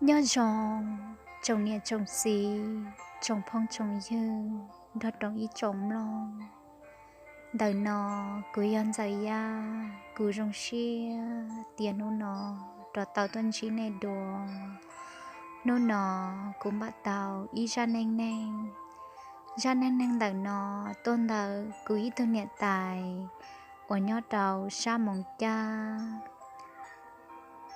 Nyob zoo tsoom niam tsoom txiv, tsoom phooj tsoom ywg nrog rau ib tsoom mloog. Ntawm no kuv yog Ntxawm Yaj, kuv zoo siab tias hnub no rov tau tuaj ntsib nej dua. Hnub no kuv npaj tau ib zaj neej neeg. Zaj neej neeg ntawm no tuaj ntawm kuv ib tug niam tais uas nyob rau sab Moos Cab.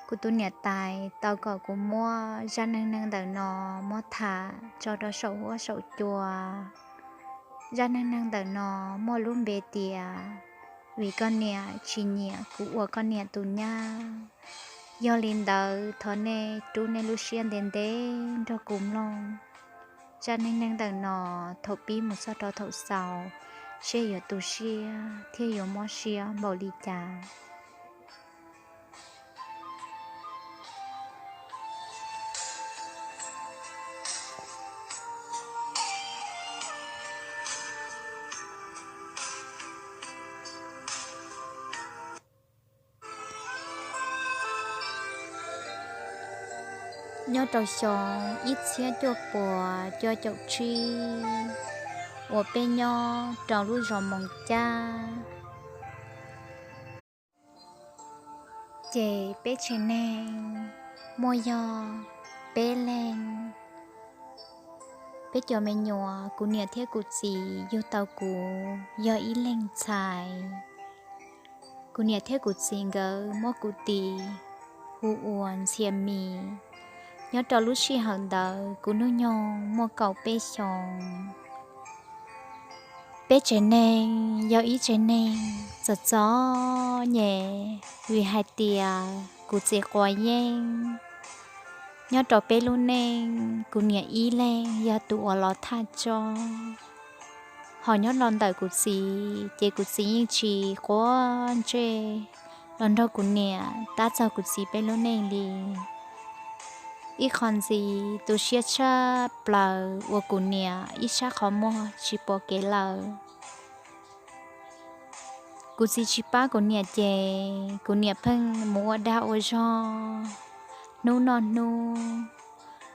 Kuv tus niam tais tau kom kuv muab zaj neej neeg ntawm no muab tham tso rau saum huab saum cua. Zaj neej neeg ntawm no muaj lub npe tias vim koj niam tsis nyiam kuv ua koj niam tus nyab. Yog li ntawd thov nej rub nej lub siab ntev ntev nrog kuv mloog zaj neej neeg ntawm no thaum pib mus txog rau thaum xaus, seb yuav tu siab thiab yuav mob siab npaum li cas. Nyob rau xyoo ib txhiab cuaj puas cuaj caum tsib uas peb nyob rau lub zos Moos Cab, ces peb tsev neeg muaj yog peb leeg. Peb cov me nyuam, kuv niam thiab kuv txiv yug tau kuv yog ib leeg ntxhais. Kuv niam thiab kuv txiv nkawd muab kuv tis hu ua Ntxhias Mis. Nyob rau lub sij hawm ntawd kuv hnub nyoog muaj kaum peb xyoos. Peb tsev neeg yog ib tsev neeg txom txom nyem vim hais tias kuv txiv quav yeeb. Nyob rau peb lub neej, kuv niam ib leeg yog tus uas los thaj tsob. Ho nyob los ntawm kuv txiv ces kuv txiv yeej tsis quav ntsej los nrog kuv niam tab txog kuv txiv peb lub neej li. Ib qho ntxiv tu siab tshaj plaws uas kuv niam ib sab qhov muag tsis pom kev lawm. Kuv txiv tsis pab kuv niam ces kuv niam pheej mus ua dag ua zog, hnub noj hnub,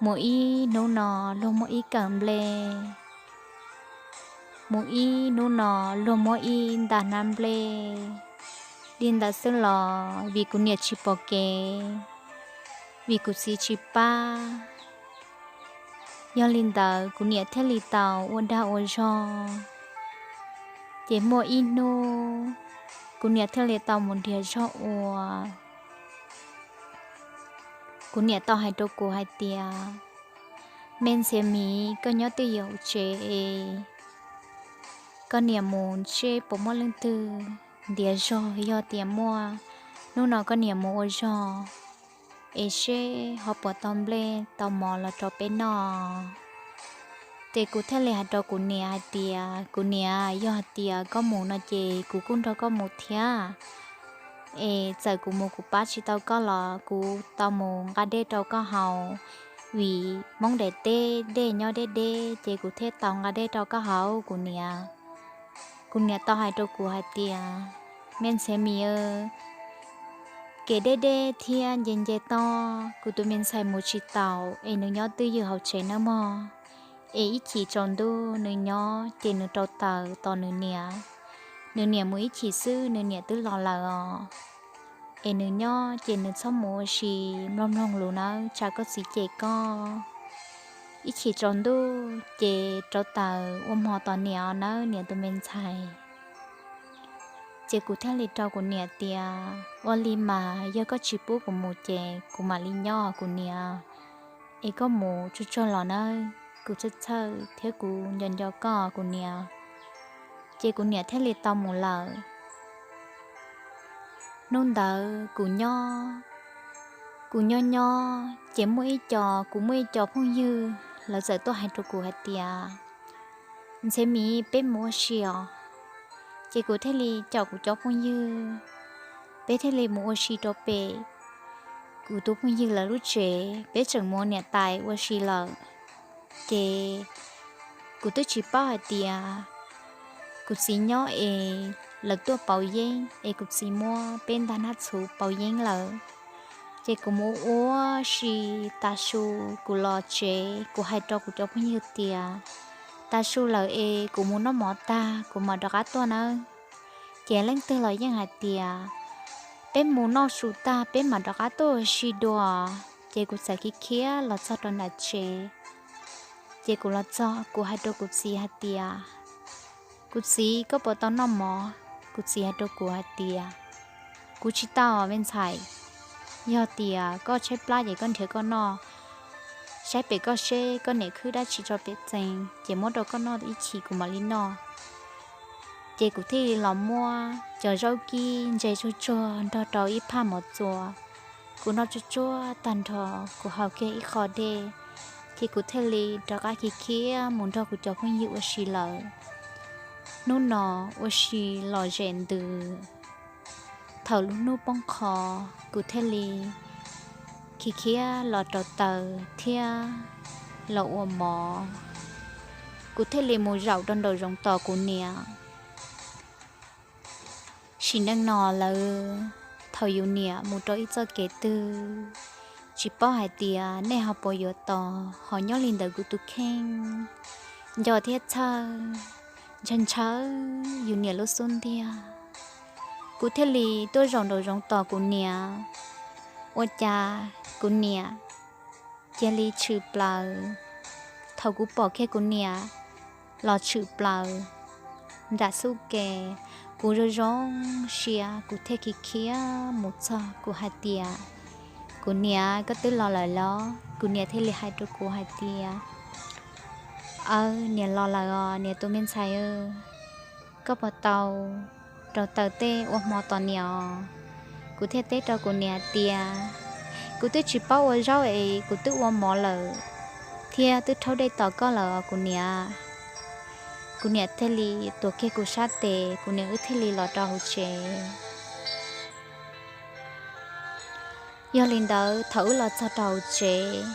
mus ib hnub no luag muab ib kawm nplej, mus ib hnub no luag muab ib nta hnab nplej. Li ntawd xwb los vim kuv niam tsis pom kev, vim kuv txiv tsis pab, yog li ntawd kuv niam thiaj li tau ua dag ua zog. Ces muaj ib hnub kuv niam thiaj li tau mus nrhiav zog ua. Kuv niam tau hais rau kuv hais tias, me Ntxhias Mis, koj nyob twj ywm hauv tsev es koj niam mus seb puas muaj leej twg ntiav zog, yog tias muaj, hnub no koj niam mus ua zog es seb ho puas tau nplej tau mov los rau peb noj. Ces kuv thiaj li hais rau kuv niam hais tias, kuv niam, yog hais tias koj mus no ces kuv kuj nrog koj mus thiab. Es txawm kuv mus kuv pab tsis tau koj los kuv tau mus nqa dej rau koj haus, vim Hmoob daim teb dej nyob deb deb ces kuv thiaj tau nqa dej rau koj haus kuv niam. Kuv niam tau hais rau kuv hais tias, me Ntxhias Mis, kev deb deb thiab nce nce toj kuv tus me ntxhais mus tsis taus es nws nyob twj ywm hauv tsev nawb mog. Es ib chim tsaus ntuj nws nyob ces nws rau taws tos nws niam. Nws niam mus ib chim xwb nws niam twb los lawm os. Es nws nyob ces nws txhob mus ua si, mloog mloog lus nawb, tsam koj txiv cem koj. Ib chim tsaus ntuj ces rau taws ua hmo tos niam os nawb niam tus me ntxhais. Ces kuv thiaj li rau kuv niam tias, ua li mas yog koj tsis pub kuv mus ces kuv mam li nyob kuv niam. Es koj mus tsuag tsuag los nawb, kuv txhawj txhawj thiab kuv nco nco koj kuv niam. Ces kuv niam thiaj li tau mus lawm. Hnub ntawd kuv nyob, kuv nyob nyob ces muaj ib co, kuv muaj ib co phooj ywg lawv txawm tuaj hais rau kuv hais tias, Ntxhias Mis, peb mus ua si os. Ces kuv thiaj li caum kuv cov phooj ywg, peb thiaj li mus ua si rau pem kuv tus phooj ywg lawv lub tsev, peb tseem mus ua niam tais ua si lawm. Ces kuv twb tsis paub hais tias kuv txiv nyob es lawv tuaj pauv yeeb es kuv txiv muab peb ntag hnab txhuv pauv yeeb lawm. Ces kuv mus ua si, tav su kuv los tsev, kuv hais rau kuv cov phooj ywg tias, tav su lawm es kuv mus noj mov tag kuv mam rov qab tuaj nawb. Ces leej twg los yeej hais tias, peb mus noj su tag peb mam rov qab tuaj ua si dua. Ces kuv txawm khiav khiav los txog rau nram tsev, ces kuv los txog kuv hais rau kuv txiv hais tias, kuv txiv, koj puas tau noj mov? Kuv txiv hais rau kuv hais tias, kuv tsis tau me ntxhais, yog tias koj tshaib plab ces koj nrhiav koj noj, saib pem koj seb koj niam khwb dab tsi tso pem txee ces muab rau koj noj ib chim kuv mam li noj. Ces kuv thiaj li los muab cov zaub kib ntse tsuag tsuag nrog rau ib phaj mov txua, kuv noj tsuag tsuag tag nrho, kuv haus kiag ib qho dej, ces kuv thiaj li rov qab khiav khiav mus nrog kuv cov phooj ywg ua si lawm. Hnub no ua si los zem ntws, thaum lub hnub poob qho kuv thiaj li khiav khiav los rauv taws thiab los ua mov. Kuv thiaj li mus zaum rau nraum zoov tos kuv niam. Sim neej no lawm, thaum yus niam mus rau ib txoj kev twg, tsis paub hais tias nej ho puas yuav tos, ho nyob li ntawm kuv tus kheej, nco thiab txhawj, ntshaw ntshaw yus niam lub xub ntiag. Kuv thiaj li tuaj zaum nraum zoov tos kuv niam, ua cas kuv niam cia li tshwm plaws. Thaum kuv pom kiag kuv niam los tshwm plaws nram xub ke, kuv zoo zoo siab kuv thiaj khiav khiav mus txog kuv hais tias, kuv niam, koj twb los lawm los? Kuv niam thiaj li hais rau kuv hais tias, aw, niam los lawm os niam tus me ntxhais, koj puas tau rauv taws tej ua hmo tos niam os? Kuv thiaj teb rau kuv niam tias, kuv twb tsis paub ua zaub es kuv twb ua mov lawm thiab twb rhaub dej tos koj lawm os kuv niam. Kuv niam thiaj li tuav kiag kuv sab tes, kuv niam wb thiaj li los rau hauv tsev. Yog li ntawd thaum wb los txog rau hauv tsev,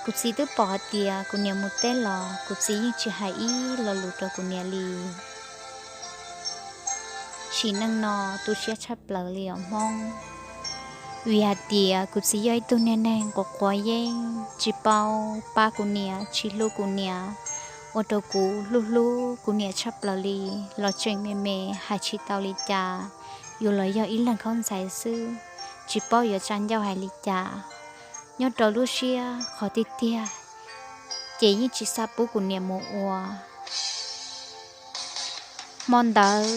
kuv txiv twb pom hais tias kuv niam mus teb los, kuv txiv yeej tsis hais ib lo lus rau kuv niam li. Sim neej no tu siab tshaj plaws li os Hmoob, vim hais tias kuv txiv yog ib tug niag neeg quav quav yeeb, tsis paub pab kuv niam, tsis hlub kuv niam, ua rau kuv hlub hlub kuv niam tshaj plaws li los tseem me me hais tsis tau li cas. Yus los yog ib leeg khaub ntxhais xwb, tsis paub yuav tsa ncauj hais li cas. Nyob rau lub siab qhov tiag tiag ces yeej tsis xav pub kuv niam mus ua. Hmo ntawd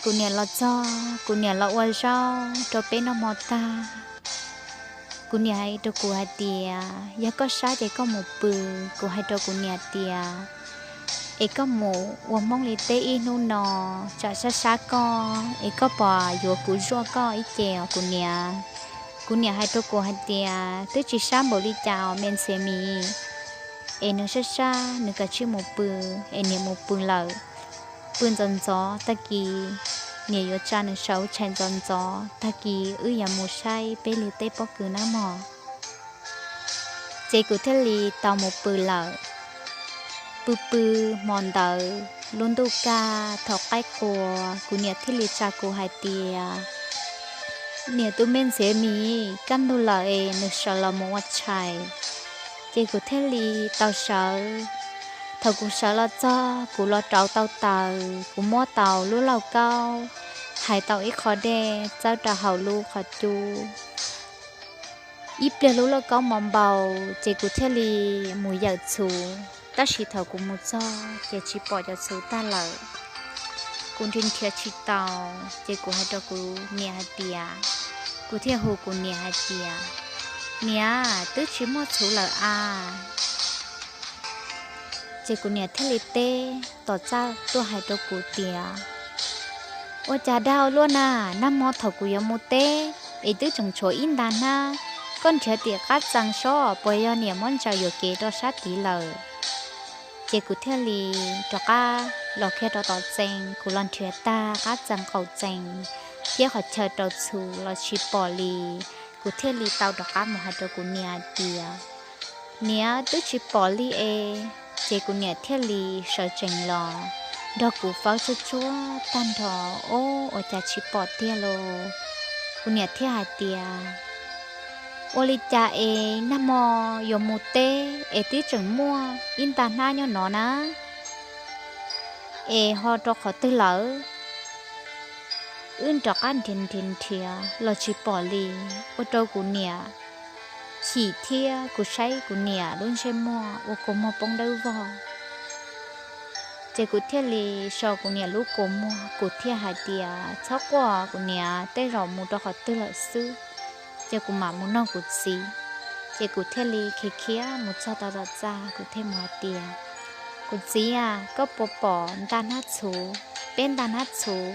kuv niam los txog, kuv niam los ua zaub rau peb noj hmo tag, kuv niam hais rau kuv hais tias, yog koj sab ces koj mus pw. Kuv hais rau kuv niam tias, es koj mus ua Hmoob li teb ib hnub no, tsam sab sab koj es koj pom yuav kuv zuaj koj ib ce os kuv niam. Kuv niam hais rau kuv hais tias, twb tsis sab npaum li cas os me ntxhiav mis, es nws sab sab nws kav tsij mus pw, es niam mus pw lawm. Pw ntxov ntxov, tag kis niam yuav tsa nws saum tshais ntxov ntxov, tag kis wb yuav mus saib peb li teb pob kws nawb mog. Ces kuv thiaj li tau mus pw lawm. Pw pw hmo ntawd lub ntuj kaj thaum qaib qua, kuv niam thiaj li tsa kuv hais tias, niam tus me ntxhiav mis, kaj ntug lawm es nws sawv los mus ua tshais. Ces kuv thiaj li tau sawv. Thaum kuv sawv los txog, kuv los rauv tau taws, kuv muab tau lub lauj kaub, hais tau ib qho dej txawb rau hauv lub qhov cub, ib pliag lub lauj kaub mos npau, ces kuv thiaj li mus yawm txhuv. Tab sis thaum kuv mus txog ces tsis pom cov txhuv tag lawm. Kuv nrhiav nrhiav tsis tau, ces kuv hais rau kuv niam hais tias, kuv thiaj hu kuv niam hais tias, niam, twb tsis muaj txhuv lawm a. Ces kuv niam thiaj li teb tom txaj tuaj hais rau kuv tias, ua cas dag luaj na, nag hmo thaum kuv yuav mus teb es twb tseem tshuav ib nta hnab, koj nrhiav tim qab txee sob puas yog niam muab ntsaws yuam kev rau sab tid lawm. Ces kuv thiaj li rov qab los kiag rau tom txee, kuv los nrhiav tag qab txee qaum txee thiab qhov chaw rau txhuv los tsis pom li. Kuv thiaj li tau rov qab mus hais rau kuv niam hais tias, niam, twb tsis pom li es. Ces kuv niam thiaj li sawv tsees los nrog kuv fawb tsuag tsuag tag nrho, ob, ua cas tsis pom tiag lauj. Kuv niam thiaj hais tias, Ua li cas es nag hmo yuav mus teb es twb tseem muaj ib nta hnab nyob no na, es ho rau qhov twg lawm? Wb rov qab nrhiav nrhiav nrhiav los tsis pom li, ua rau kuv niam chim thiab kuv saib kuv niam lub ntsej muag ua kua muag poob dawb vog. Ces kuv thiaj li so kuv niam lub kua muag, kuv thiaj hais tias, txhob quaj, kuv niam, tej zaum mus rau qhov twg lawm xwb, ces kuv mam mus nug kuv txiv. Ces kuv thiaj li khiav khiav mus txog tom txaj, kuv thiaj mus hais tias, kuv txiv a, koj puas pom nta hnab txhuv, peb nta hnab txhuv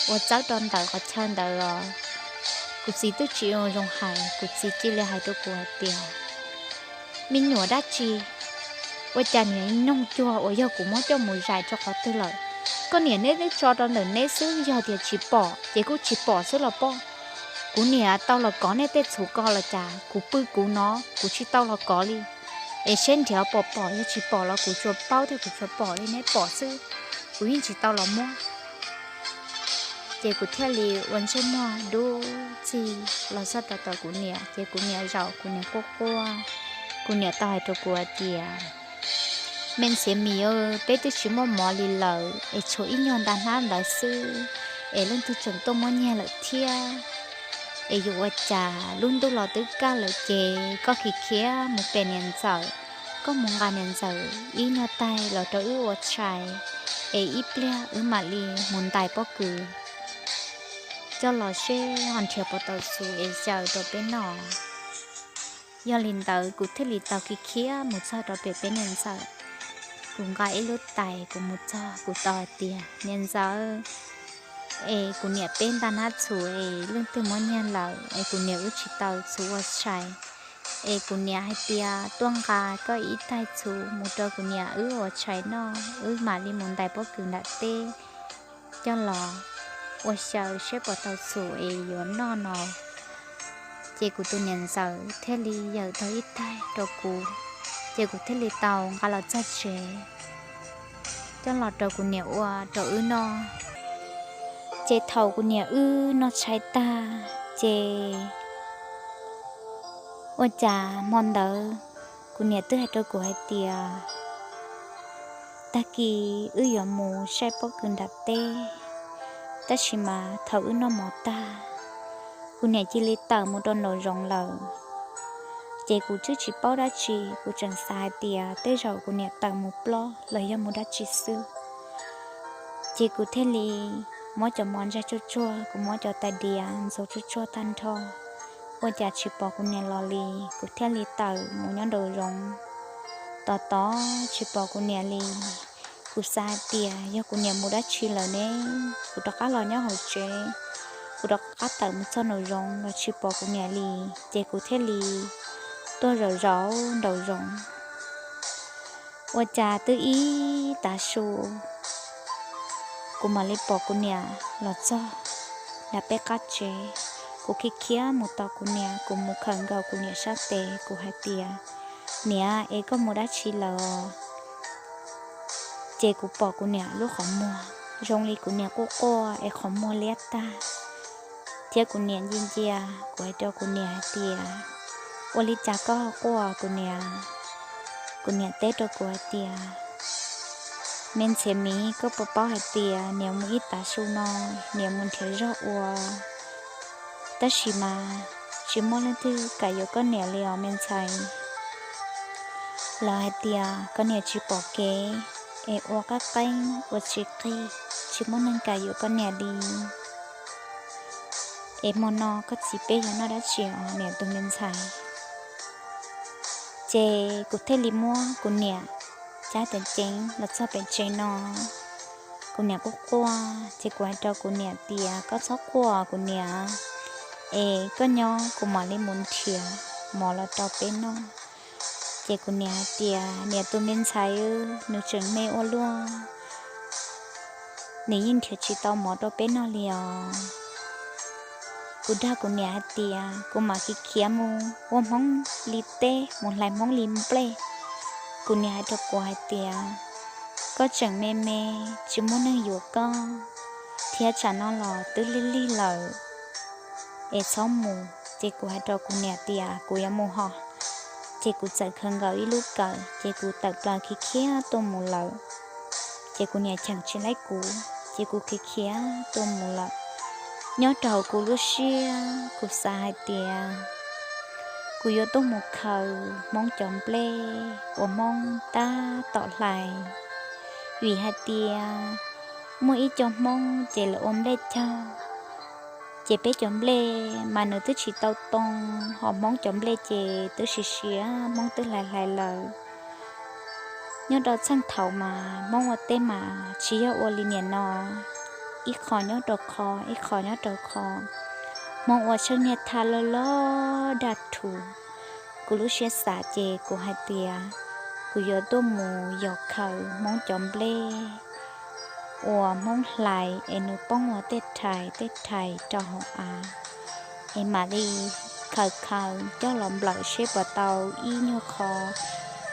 uas txawb rau ntawm qhov chaw ntawd os? Kuv txiv twb tsis ua zoo hais, kuv txiv cia li hais rau kuv hais tias, me nyuam dab tsi, ua cas niag noog cuag uas yog kuv muab coj mus zais rau qhov twg lawm? Koj niam neb twb tso rau ntawm neb xwb, yog tias tsis pom ces kuj tsis pom xwb los pob. Kuv niam tau los kov nej tej txhuv ko los cas, kuv pw kuv no kuv tsis tau los kov li. Es seb nrhiav pom pom, yog tsis pom los kuv tsuas paub thiab kuv tsuas pom li, neb pom xwb, kuv yeej tsis tau los muab. Ces kuv thiaj li ua ntsej muag dub txig los txog rau tom kuv niam, ces kuv niam zaum, kuv niam quaj quaj. Kuv niam tau hais rau kuv hais tias, me ntxhiav mis, peb twb tsis muaj mov li lawm es tshuav ib nyuag nta hnab ntawd xwb, es leej twg tseem tuaj muab nyiag lawm thiab. Es yuav ua cas, lub ntuj los twb kaj lawm ces koj khiav khiav mus pem niam ntxawm, koj mus nqa niam ntxawm ib nyuag taig los rau wb ua tshais, es ib pliag wb mam li mus ntais pob kws coj los seb ho nrhiav puas tau txhuv es xyaw rau peb noj. Yog li ntawd kuv thiaj li tau khiav khiav mus txog rau pem peb niam ntxawm. Kuv nqa ib lub tais, kuv mus txog kuv tau hais tias, niam ntxawm, es kuv niam peb nta hnab txhuv es leej twg muab nyiag lawm es kuv niam wb tsis tau txhuv ua tshais. Es kuv niam hais tias tuaj nqa koj ib taig txhuv mus rau kuv niam wb ua tshais noj, wb mam li mus ntais pob kws nram teb coj los ua xyaw seb puas tau txhuv es yuav noj no. Ces kuv tus niam ntxawm thiaj li yawm tau ib taig rau kuv, ces kuv thiaj li tau nqa los txog tsev coj los rau kuv niam ua rau wb noj. Ces thaum kuv niam wb noj tshais tag ces ua cas hmo ntawd kuv niam twb hais rau kuv hais tias, tag kis wb yuav mus saib pob kws nram teb, tab sis mas thaum wb noj mov tag, kuv niam cia li tawm mus rau nraum zoov lawm. Ces kuv twb tsis paub dab tsi, kuv tseem xav hais tias tej zaum kuv niam tawm mus plob los yog mus dab tsi xwb. Ces kuv thiaj li muab cov mov ntsaig tsuag tsuag, kuv muab cov tais diav ntxuav tsuag tsuag tag nrho, ua cas tsis pom kuv niam los li. Kuv thiaj li tawm mus nyob nraum zoov, tos tos tsis pom kuv niam li. Kuv xav hais tias yog kuv niam mus dab tsi lawm ne, kuv rov qab los nyob hauv tsev, kuv rov qab tawm mus txog nraum zoov los tsis pom kuv niam li. Ces kuv thiaj li tuaj zaum zaum nraum zoov, ua cas twb ib tav su kuv mam li pom kuv niam los txog nram peb qab tsev. Kuv khiav khiav mus tos kuv niam, kuv mus khawm nkaus kuv niam sab tes, kuv hais tias, niam, es koj mus dab tsi lawm? Ces kuv pom kuv niam lub qhov muag, zoo li kuv niam quaj quaj es qhov muag liab tag, thiab kuv niam ncia ncia. Kuv hais rau kuv niam hais tias, ua li cas koj quaj kuv niam? Kuv niam teb rau kuv hais tias, me ntxhiav miv, koj puas paub hais tias niam mus ib tav su no, niam mus nrhiav zog ua, tab sis mas tsis muaj leej twg kam yuav koj niam li os me ntxhais. Lawv hais tias koj niam tsis pom kev, es ua qab qeeb ua tsis qig, tsis muaj neeg kam yuav koj niam li. Es hmo no koj txiv peb yuav noj dab tsi os niam tus me ntxhais? Ces kuv thiaj li muab kuv niam cab ceev ceev los txog pem tsev no. Kuv niam quaj quaj, ces kuv hais rau kuv niam tias, koj txhob quaj kuv niam, es koj nyob kuv mam li mus nrhiav mov los rau peb noj. Ces kuv niam hais tias, niam tus me ntxhais, nws tseem me ua luaj, nws yeej nrhiav tsis tau mov rau peb noj li os. Kuv dag kuv niam hais tias, kuv mam khiav khiav mus ua Hmoob li teb, mus hlais Hmoob li nplej. Kuv niam hais rau kuv hais tias, koj tseem me me, tsis muaj neeg yuav koj, thiab tsam no los twb lig lig lawm, es txhob mus. Ces kuv hais rau kuv niam tias kuv yuav mus hos. Ces kuv txawm khaws nkaus ib lub kawm, ces kuv tawm plaws khiav khiav tuaj mus lawm. Ces kuv niam cheem tsis laib kuv, ces kuv khiav khiav tuaj mus lawm. Nyob rau hauv kuv lub siab, kuv xav hais tias kuv yuav tuaj mus khaws Hmoob cov nplej uas Hmoob tab tom hlais, vim hais tias muaj ib co Hmoob ces lawv ua nplej cog, ces peb cov nplej mas nws twb tsis tau too, hos Hmoob cov nplej ces twb siav siav, Hmoob twb hlais hlais lawm. Nyob rau txheej thaum mas Hmoob ua teb mas tsis yog ua li niaj no, ib qho nyob rau qho, ib qho nyob rau qho. Hmoob ua tsheej niag thaj loj loj daj rhuv. Kuv lub siab xav ces kuv hais tias kuv yuav tuaj mus yos khaws Hmoob cov nplej uas Hmoob hlais es nws poob ua tej rhais tej rhais rau hauv av, es mam li khaws khaws coj los nplawm seb puas tau ib nyuag qho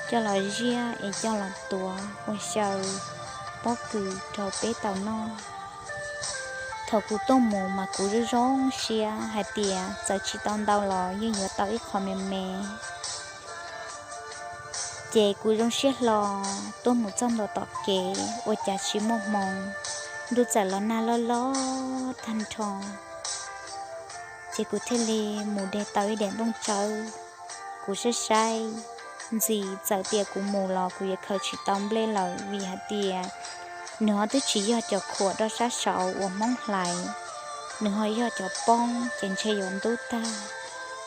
coj los ziab es coj los tuav ua xyaw pob kws rau peb tau noj. Thaum kuv tuaj mus mas kuv zoo zoo siab hais tias txawm tsis tau ntau los yeej yuav tau ib qho me me. Ces kuv zoo siab hlo tuaj mus txog ntua tom kev ua cas tsis muaj hmoo, ntuj txawm los nag loj loj tag nrho. Ces kuv thiaj li mus de tau ib daim nplooj tsawb. Kuv saib saib ntxim txawm tias kuv mus los kuv yuav khaws tsis tau nplej lawm vim hais tias nws ho twb tsis yog cov khuam rau sab saud uas Hmoob hlais, nws ho yog cov poob ces ntshe yuav ntub tag,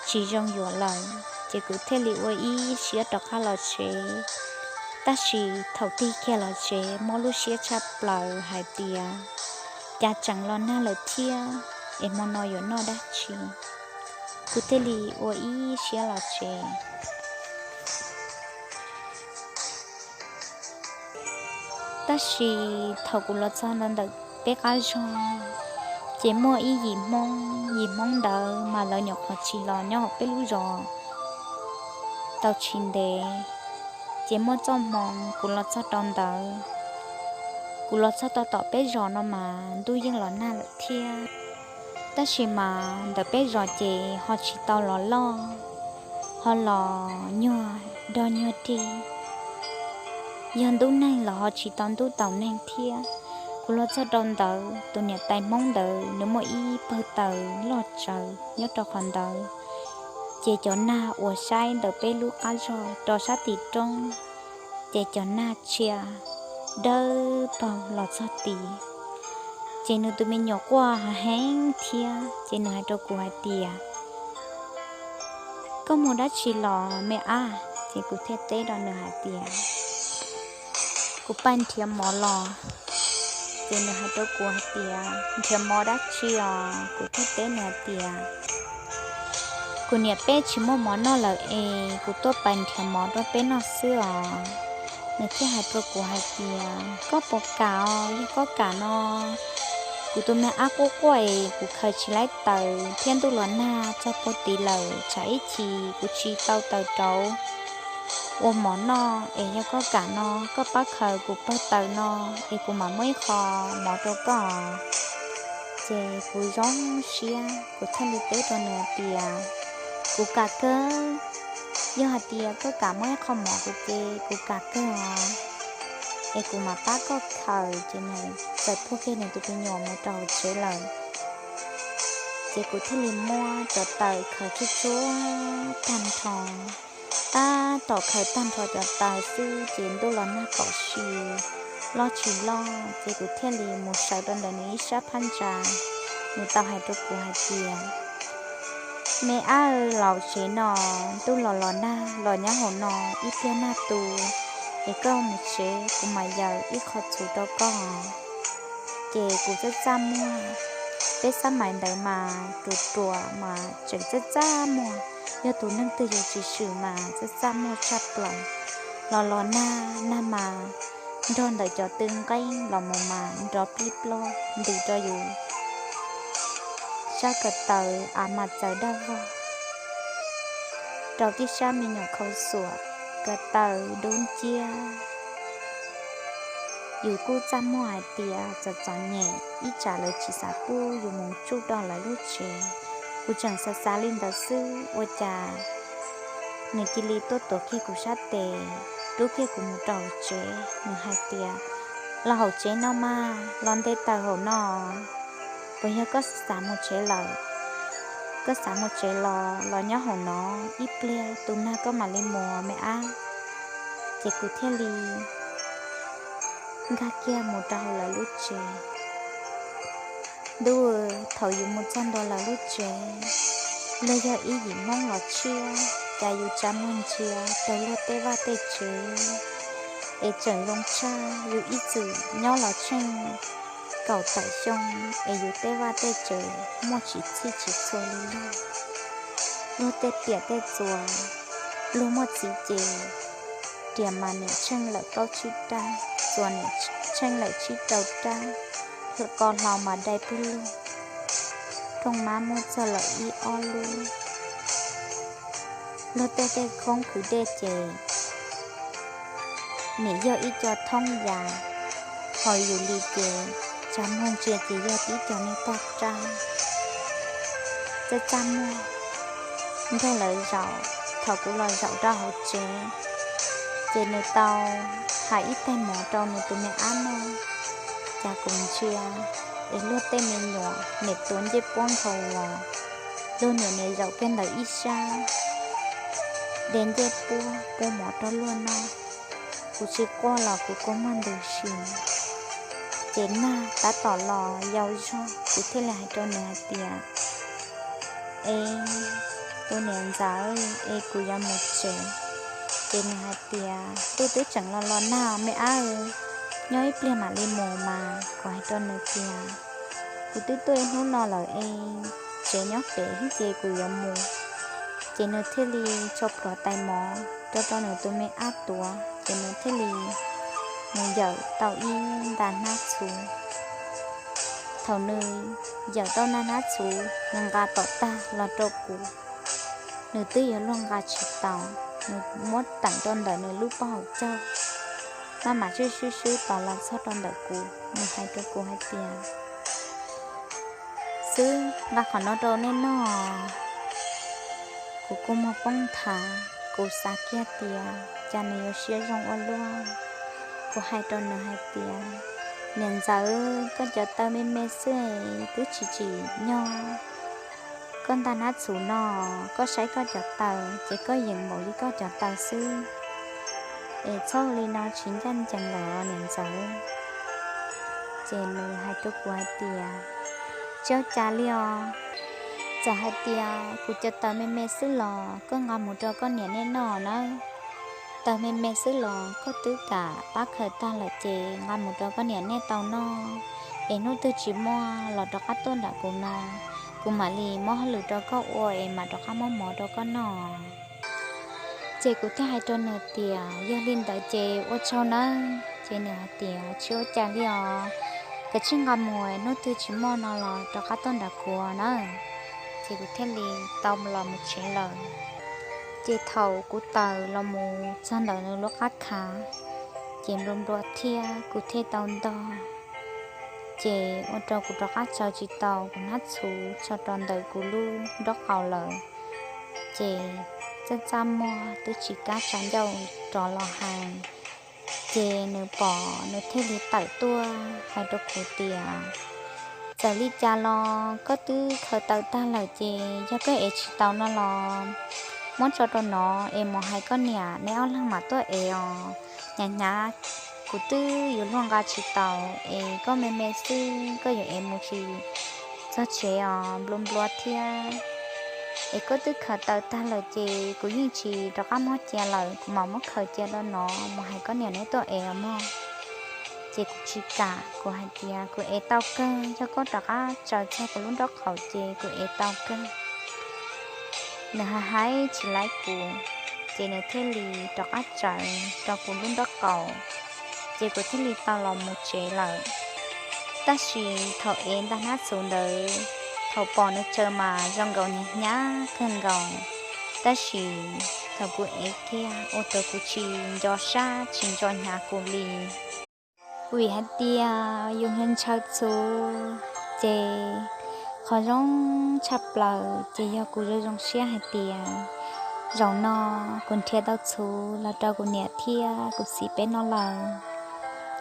tsis zoo yuav lawm. Ces kuv thiaj li ua ib siab rov qab los tsev. Tab sis thaum tig kiag los tsev muaj lub siab tshaj plaws hais tias cas tseem los nag lawm thiab, es hmo no yuav noj dab tsi? Kuv thiaj li ua ib siab los tsev. Tab sis thaum kuv los txog ntawm peb qab zog, ces muaj ib yim Hmoob, yim Hmoob ntawd mas lawv nyuam qhuav tsis los nyob hauv peb lub zos tau tsis ntev. Ces muaj txoj hmoo kuv los txog rau ntawd, kuv los txog tau tom peb zos no mas ntuj yeej los nag lawm thiab. Tab sis mas ntawm peb zos ces ho tsis tau los loj, ho los nyuag dog nyuag dig. Yog ntub neeg los ho tsis tau ntub taus neeg thiab. Kuv los txog rau ntawd, tus niam tais Hmoob ntawd nws muaj ib pawg taws loj tsawv nyob rau qhov ntawd. Ces cov nag uas saib ntawm peb lub qab zog rau sab tim roob, ces cov nag tshia dawb paug los txog tid. Ces nws tus me nyuam quaj heev thiab, ces nws hais rau kuv hais tias, koj mus dab tsi los me ab? Ces kuv thiaj teb rau nws hais tias, kuv pais nrhiav mov los. Ces nws hais rau kuv hais tias, nrhiav mov dab tsi os? Kuv thiaj teb nws hais tias, kuv niam peb tsis muaj mov noj lawm es kuv tuaj pais nrhiav mov rau peb noj xwb os. Nws thiaj hais rau kuv hais tias, koj puas kam os? Yog koj kam no, kuv tus me ab quaj quaj es kuv khaws tsis laib taws thiab ntuj los nag txog puag tid lawm, tsam ib chim kuv tsis tau taws rauv ua mov noj, es yog koj kam no koj pab khaws kuv pawg taws no, es kuv mam muab ib qho mov rau koj. Ces kuv zoo siab, kuv thiaj li teb rau nws hais tias, kuv kam kawg. Yog hais tias koj kam muab ib qho mov kuv ces kuv kam kawg os, es kuv mam pab koj khaws. Ces nws txawm puag kiag nws tus me nyuam mus rau hauv tsev lawm. Ces kuv thiaj li muab cov taws khaws tsuj tsuav tag nrho. Tab tom khaws tag nrho cov taws xwb ces ntuj los nag kom si, loj tsis loj, ces kuv thiaj li mus sawv rau ntawm nws ib sab phab ntsa. Nws tau hais rau kuv hais tias, me ab, los tsev no, ntuj los los nag los nyob hauv no ib pliag nag tu, es koj mus tsev kuv mam yaws ib qho txhuv rau koj. Ces kuv txaj txaj muag, peb xab mais ntawd mas ruas ruas mas tseem txaj txaj muag, yog tus neeg twg yuav tsis swm mas txaj txaj muag tshaj plaws. Los los nag, nag mas nrog ntawm cov tw nqeeb los mus mas nrov plij ploj ntws rau yus sab ko taw, av mas txawv daj vog rau tib sab me nyuam khau xuam, ko taw dub nciab. Yus kuj txaj muag hais tias txom txom nyem ib tsam lawv tsis xav pub yus mus tsuj rau lawv lub tsev. Kuv tseem xav xav li ntawd xwb ua cas nws cia li tuaj tuav kiag kuv sab tes, rub kiag kuv mus rau hauv tsev. Nws hais tias, los hauv tsev no mas, los nte taws hauv no. Puas yog koj xav mus tsev lawm? Koj xav mus tsev los los nyob hauv no ib pliag, tus nag koj mam li mus me ab. Ces kuv thiaj li nkag kiag mus rau hauv lawv lub tsev. Ntuj, thaum yus mus txog ntua lawv lub tsev, luag yog ib yim Hmoob los tshiab, cas yus tsa muag ntsia rau luag tej vaj tej tsev es tseem zoo tshaj yus ib txwm nyob los tsheej kaum tawm xyoo es yus tej vaj tej tsev muaj tsis txhij tsis txhua li luag. Luag tej riam tej txuas, luag muaj txiv ces riam mas niam tsheej lawm plaub tsib rab, txuas niam tsheej lawm tsib rau rab, ko hlau mas dai pwg lug, rooj mab muaj txog lawm ib ob lub. Luag tej tej khoob kwv dej ces nim yog ib co thoob yas, ho yus li ces tsa muag ntsia ces yog tib co niag poj rab. Txaj txaj muag nrog lawv zaum, thaum kuv los zaum rau hauv tsev, ces nws tau hais ib tais mov rau nws tus me ab noj. Cas kuv ntsia es luag tej me nyuam nim tuav ncej puab nkhaus los, luag nim nim zaum kiag ntawm ib sab de ncej puab pub mov rau luag noj. Kuv tsis quaj los kuv kua muag ntws si. Ces nag tab tom los yau zog, kuv thiaj li hais rau nws hais tias, es tus niam ntxawm, es kuv yuav mus tsev. Ces nws hais tias, ntuj twb tseem los los nag me ab, nyob ib pliag mam li mus mas. Kuv hais rau nws tias, kuv twb tuaj ib hnub no lawm es tsev nyob pem thiab ces kuv yuav mus. Ces nws thiaj li tso plhuav tais mov rau rau nws tus me ab tuav, ces nws thiaj li mus yawm tau ib nta hnab txhuv. Thaum nws yawm tau nta hnab txhuv, nws nqa tom tag los rau kuv. Nws twb yuav luag nqa tsis tau, nws muab teem rau ntawm nws lub pob hauv caug, maj mam swb swb swb tos los txog rau ntawm kuv. Nws hais rau kuv hais tias, xwb, nqa qhov no rau nej noj. Kuv kua muag poob nthav, kuv xav kiag tias cas nws yuav siab zoo ua luaj. Kuv hais rau nws hais tias, niam ntxawm, koj cov taw me me xwb, twb tsis tsim nyog koj nta hnab txhuv no. Koj saib koj cov taw ces koj yeem npaum li koj cov taw xwb, es txhob ua li no tsis ncaj ncees lawm niam ntxawm. Ces nws hais rau kuv hais tias, tsis ua cas li os. Txawm hais tias kuv cov taw me me xwb los koj nqa mus rau koj niam nej noj nawb. Taw me me xwb los koj twb kam pab khaws tag lawm ces nqa mus rau koj niam nej tau noj, es hnub twg tsis muaj los rov qab tuaj nram kuv no, kuv mam li muab hauj lwm rau koj ua es mam rov qab muab mov rau koj noj. Ces kuv thiaj hais rau nws tias, yog li ntawd ces ua tsaug nawb. Ces nws hais tias, tsis ua cas li os, koj tsij nqa mus, hnub twg tsis muaj no los rov qab tuaj nram kuv nawb. Ces kuv thiaj li tau los mus tsev lawm. Ces thaum kuv tawm los mus txog ntawm nws lub qab khav, ces nplua nplua thiab kuv thiaj tau ntog. Ces ua rau kuv rov qab tsaws tsis tau kuv hnab txhuv tso rau ntawm kuv lub nraub qaum lawm. Ces txaj txaj muag twb tsis kam tsa ncauj rov los hais. Ces nws pom nws thiaj li tawm tuaj hais rau kuv tias, txawm li cas los koj twb khaws taw tag lawm ces yog koj ev tsis tau no los muab tso rau no es mus hais koj niam neb ob leeg mam tuaj ev os. Hnyav hnyav kuv twb yuav luag nqa tsis tau, es koj me me xwb koj yuav ev mus tsis txog tsev os, nplua nplua thiab. Es koj twb khaws taw tag lawm ces kuv yeej tsis rov qab muab cia lawm, kuv mam muab khaws cia rau no mus hais koj niam neb tuaj ev os mog. Ces kuv tsis kam, kuv hais tias kuv ev tau kawg, yog koj rov qab tsaws txog kuv lub nraub qaum ces kuv ev tau kawg. Nws hais hais tsis laib kuv, ces nws thiaj li rov qab tsaws rau kuv lub nraub qaum, ces kuv thiaj li tau los mus tsev lawm. Tab sis thaum ev nta hnab txhuv ntawd, thaum pom nws tsaws mas zoo nkaus hnyav hnyav kawg nkaus, tab sis thaum kuv ev kiag ua rau kuv tsis nco sab tsis nco hnyav kuv li. Vim hais tias yus ntshaw txhuv, ces Qhov zoo tshaj plaws ces yog kuv zoo zoo siab hais tias zaum no kuv nrhiav tau txhuv los rau kuv niam thiab kuv txiv peb noj lawm.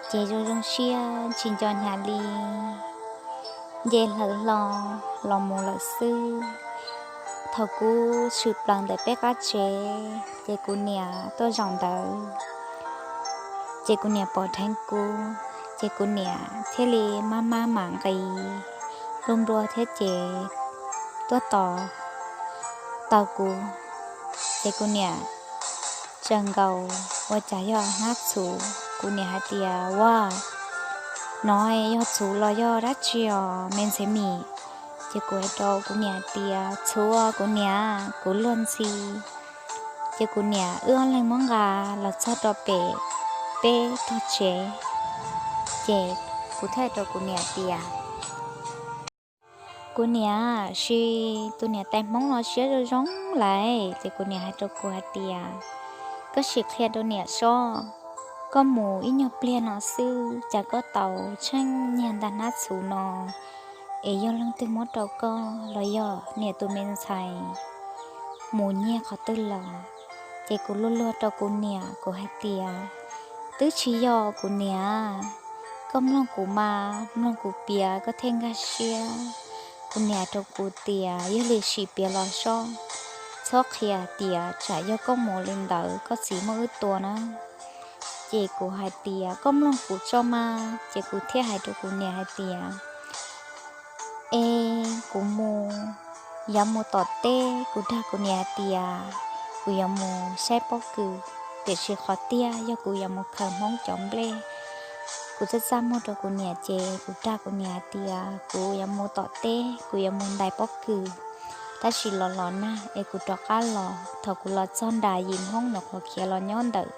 Ces zoo zoo siab tsis nco hnyav li, nce hlawv hlo los mus lawm xwb. Thaum kuv tshwm plaws ntawm peb qab tsev ces kuv niam tuaj zaum ntawd, ces kuv niam pom dheev kuv, ces kuv niam thiaj li maj maj mam nqis lub nruas thiab ces tuaj tos tau kuv. Ces kuv niam tsaws nkaus ua cas yog hnab txhuv. Kuv niam hais tias, Ua, no yog txhuv los yog dab tsi os me ntxhais Mim? Ces kuv hais rau kuv niam hais tias, Txhuv, kuv niam, kuv luag ntxhi. Ces kuv niam wb ob leeg muab nqa los txog rau pem peb tog tsev, ces kuv thiaj hais rau kuv niam tias, Kuv niam, sim tus niam tais Hmoob no siab zoo zoo lawm. Ces kuv niam hais rau kuv hais tias, Koj sim qhia rau niam sob, koj mus ib nyuag pliag no xwb cas koj tau tsheej nyiag ntag hnab txhuv no, es yog leej twg muab rau koj los yog niam tus me ntxhais mus nyiag qhov twg los? Ces kuv luag luag rau kuv niam, kuv hais tias, Twb tsis yog kuv niam, koj mloog kuv mas, mloog kuv piav koj thiaj nkag siab. Kuv niam rau kuv tias, Yog li sim piav los sob, txhob qhia tias tsam yog koj mus li ntawd koj txiv muab wb tua na. Ces kuv hais tias, Koj mloog kuv tso mas. Ces kuv thiaj hais rau kuv niam hais tias, Es kuv mus, yuav mus tom teb, kuv dag kuv niam hais tias kuv yuav mus saib pob kws, tiam sis qhov tiag yog kuv yuav mus khaws Hmoob cov nplej. Kuv txaj txaj muag rau kuv niam ces kuv dag kuv niam hais tias kuv yuav mus tom teb, kuv yuav mus ntais pob kws, tab sis los los nag es kuv rov qab los. Thaum kuv los txog nram yim Hmoob nyuam qhuav khiav los nyob ntawm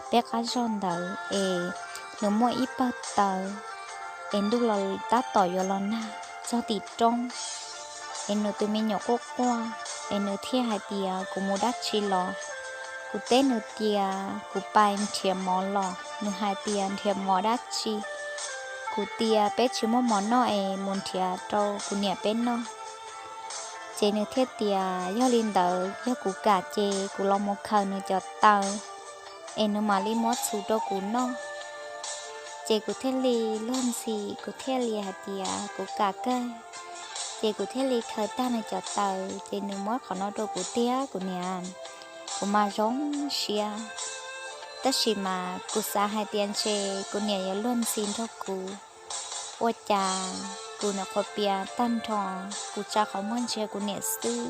peb qab zog ntawd es nws muaj ib pawg taws es ntuj los tab tom yuav los nag txog tim roob, es nws tus me nyuam quaj quaj, es nws thiaj hais tias, Kuv mus dab tsi los? Kuv teb nws tias, Kuv pais nrhiav mov los. Nws hais tias, Nrhiav mov dab tsi? Kuv tias, Peb tsis muaj mov noj es mus nrhiav rau kuv niam peb noj. Ces nws thiaj tias, Yog li ntawd yog kuv kam ces kuv los mus khaws nws cov taws es nws mam li muab txhuv rau kuv noj. Ces kuv thiaj li luag ntxhi, kuv thiaj li hais tias kuv kam kawg. Ces kuv thiaj li khaws tag nws cov taws ces nws muab qhov no rau kuv tiag kuv niam. Kuv mas zoo siab, tab sis mas kuv xav hais tias ntshe kuv niam yuav luag ntxhi nrog kuv. Ua cas kuv nyuam qhuav piav tag nrho, kuv tsa qhov muag ntsia kuv niam xwb,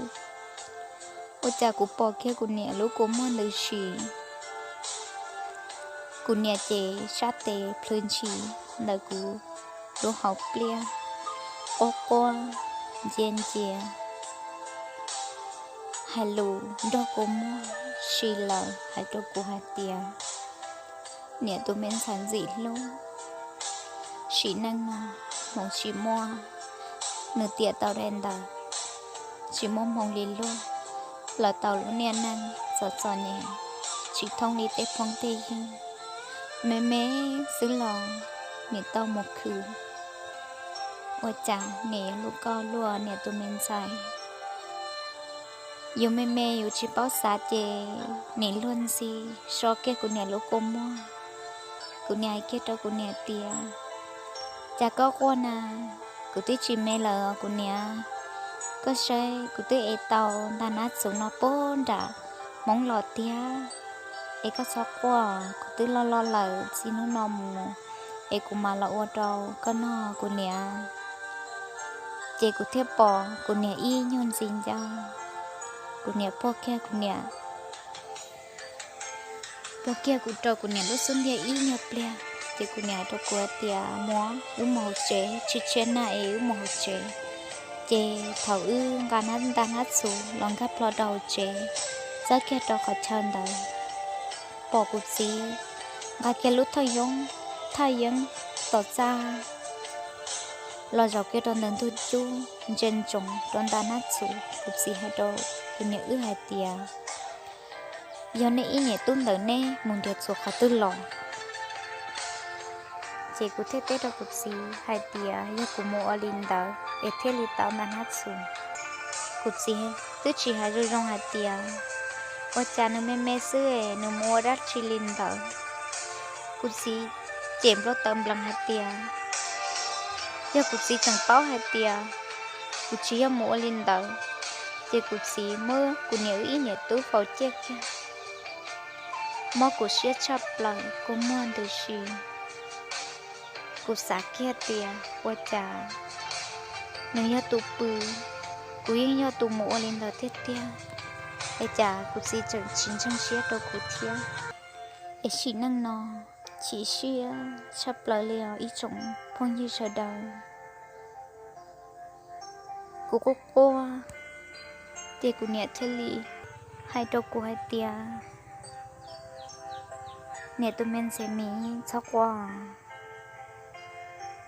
ua cas kuv pom kiag kuv niam lub kua muag ntws si. Kuv niam ces sab tes plhws ntshis ntawm kuv lub hauv pliaj, quaj quaj ncia ncia, hais lus nrog kua muag si lawm hais rau kuv hais tias, Niam tus me ntxhais ntxim hlub, sim neej no hmoov tsis muaj, nws tiam tau daim ntawv, tsis muaj hmoov li luag, lawv tau lub niaj neej txom txom nyem, tsis thooj li tej phooj tej ywg, me me xwb los nim tau mus khwv. Ua cas nim yuav luag koj luag niam tus me ntxhais? Yus me me yus tsis paub xav ces nim luag ntxhi so kiag kuv niam lub kua muag. Kuv niam hais kiag rau kuv niam tias, Cas koj quaj na? Kuv twb tsis me lawm kuv niam. Koj saib kuv twb ev tau ntag hnab txhuv no puag nram Hmoob los tiag. Es koj txhob quaj, kuv twb loj loj lawm, txij hnub no mus es kuv mam los ua rau koj noj kuv niam. Ces kuv thiaj pom kuv niam ib nyuag ntxi ncauj, kuv niam puag kiag kuv niam puag kiag kuv rau kuv niam lub xub ntiag ib nyuag pliag, ces kuv niam hais rau kuv hais tias, Muab wb mus hauv tsev, tsis tshiab nag es wb mus hauv tsev. Ces thaum wb nqa ntag hnab txhuv los nkag plho rau hauv tsev, txawb kiag rau qhov chaw ntawd, pom kuv txiv nqa kiag lub thaj yeeb, thaj yeeb tom txaj los zaum kiag rau ntawm ntug cub ntsia ntsoov rau ntag hnab txhuv. Kuv txiv hais rau kuv niam wb hais tias, Yog nej ib niam tub ntawm neb mus nrhiav txhuv qhov twg los? Ces kuv thiaj teb rau kuv txiv hais tias yog kuv mus ua li ntawd es thiaj li tau nta hnab txhuv. Kuv txiv twb tsis hais zoo zoo hais tias ua cas nws me me xwb es nws mus ua dab tsi li ntawd. Kuv txiv cem npau taws nplees hais tias yog kuv txiv tseem paub hais tias kuv tsis yog mus ua li ntawd, ces kuv txiv muab kuv niam wb ib niam tub faus ciaj kiag, mob kuv siab tshaj plaws kua muag ntws si. Kuv xav kiag tias ua cas nws yog tus pw, kuv yeej yog tus mus ua li ntawd tiag tiag, es cas kuv txiv tseem tsis ntseeg siab rau kuv thiab. Es sim neej no chim siab tshaj plaws li os ib tsoom phooj ywg sawv daws. Kuv quaj quaj, ces kuv niam thiaj li hais rau kuv hais tias, niam tus me ntxhais miv, txhob quaj,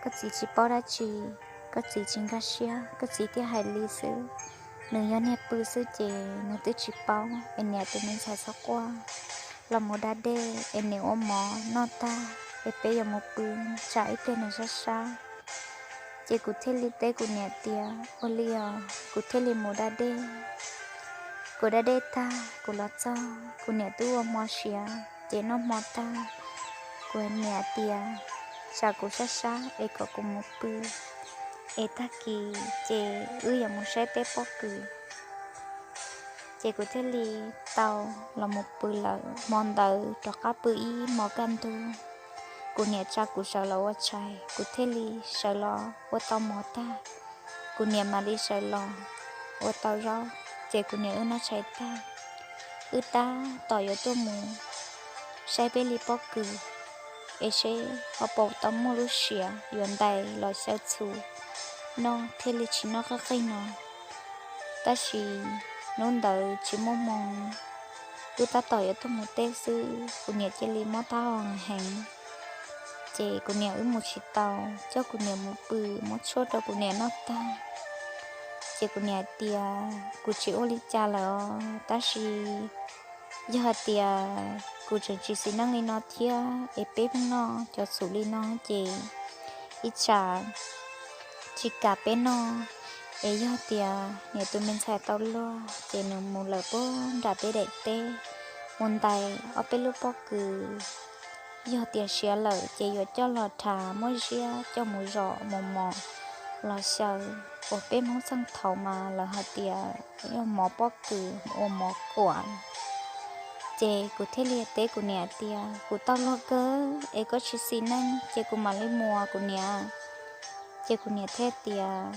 koj txiv tsis paub dab tsi, koj txiv tsis nkag siab, koj txiv thiaj hais li xwb. Nws yog niag pw xwb ces nws twb tsis paub es niam tus me ntxhais txhob quaj, los mus da dej es niam ua mov noj tag es peb yuav mus pw, tsam ib pliag nws sab sab. Ces kuv thiaj li teb kuv niam tias ua li os, kuv thiaj li mus da dej. Kuv da dej tag kuv los txog kuv niam twb ua hmo siav ces noj hmo tag, kuv niam tias tsam kuv sab sab es kom kuv mus pw, es tag kis ces wb yuav mus saib peb pob kws. Ces kuv thiaj li tau los mus pw lawm. Hmo ntawd rov qab pw ib hmo kaj ntug, kuv niam tsa kuv sawv los ua tshais, kuv thiaj li sawv los ua tau mov tag, kuv niam mam li sawv los ua tau zaub, ces kuv niam wb noj tshais tag, wb tab tom yuav tuaj mus saib peb li pob kws es seb ho puas tau muaj lub siav yuav ntais los xyaw txhuv noj thiaj li tsis noj qeej qeej no. Tab sis hnub ntawd tsis muaj hmoo, wb tab tom yuav tuaj mus teb xwb, kuv niam cia li mob taub hau heev. Ces kuv niam wb mus tsis tau, coj kuv niam mus pw, muab tshuaj rau kuv niam noj tag, ces kuv niam hais tias kuv tsis ua li cas lawm os, tab sis yog hais tias kuv tseem tsis xis neej li no thiab es peb pheej noj cov txhuv li no ces ib tsam tsis kam peb noj. Es yog tias niam tus me ntxhais tau luag ces nws mus lawm puag nram peb daim teb, mus ntais ob peb lub pob kws. Yog tias siav lawm ces yuav coj los rhav muab ziab coj mus zom mus mos los xyaw, uas peb Hmoob txheej thaud mas lawv hais tias yog mov pob kws ua mov kuam. Ces kuv thiaj li teb kuv niam tias kuv tau luag kawg es koj tsis xis neej ces kuv mam li mus kuv niam. Ces kuv niam thiaj tias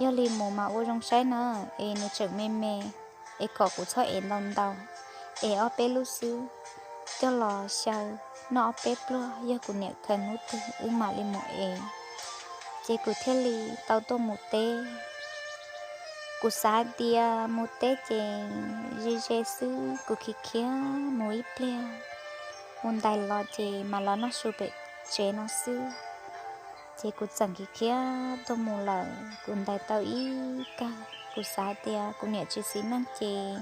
yog li mus mas ua zoo saib na, es nws tseem me me, es kom kuv txhob ev ntau ntau, es ob peb lub xwb, coj los xyaw noj ob peb pluag, yog kuv niam khaws hnub twg wb mam li mus ev. Ces kuv thiaj li tau tuaj mus teb. Kuv xav hais tias mus teb ces ze ze xwb, kuv khiav khiav mus ib pliag, mus ntais los ces mam los noj su pem tsev no xwb. Ces kuv txawm khiav khiav tuaj mus lawm, kuv ntais tau ib kawg, kuv xav hais tias kuv niam tsis xis neej ces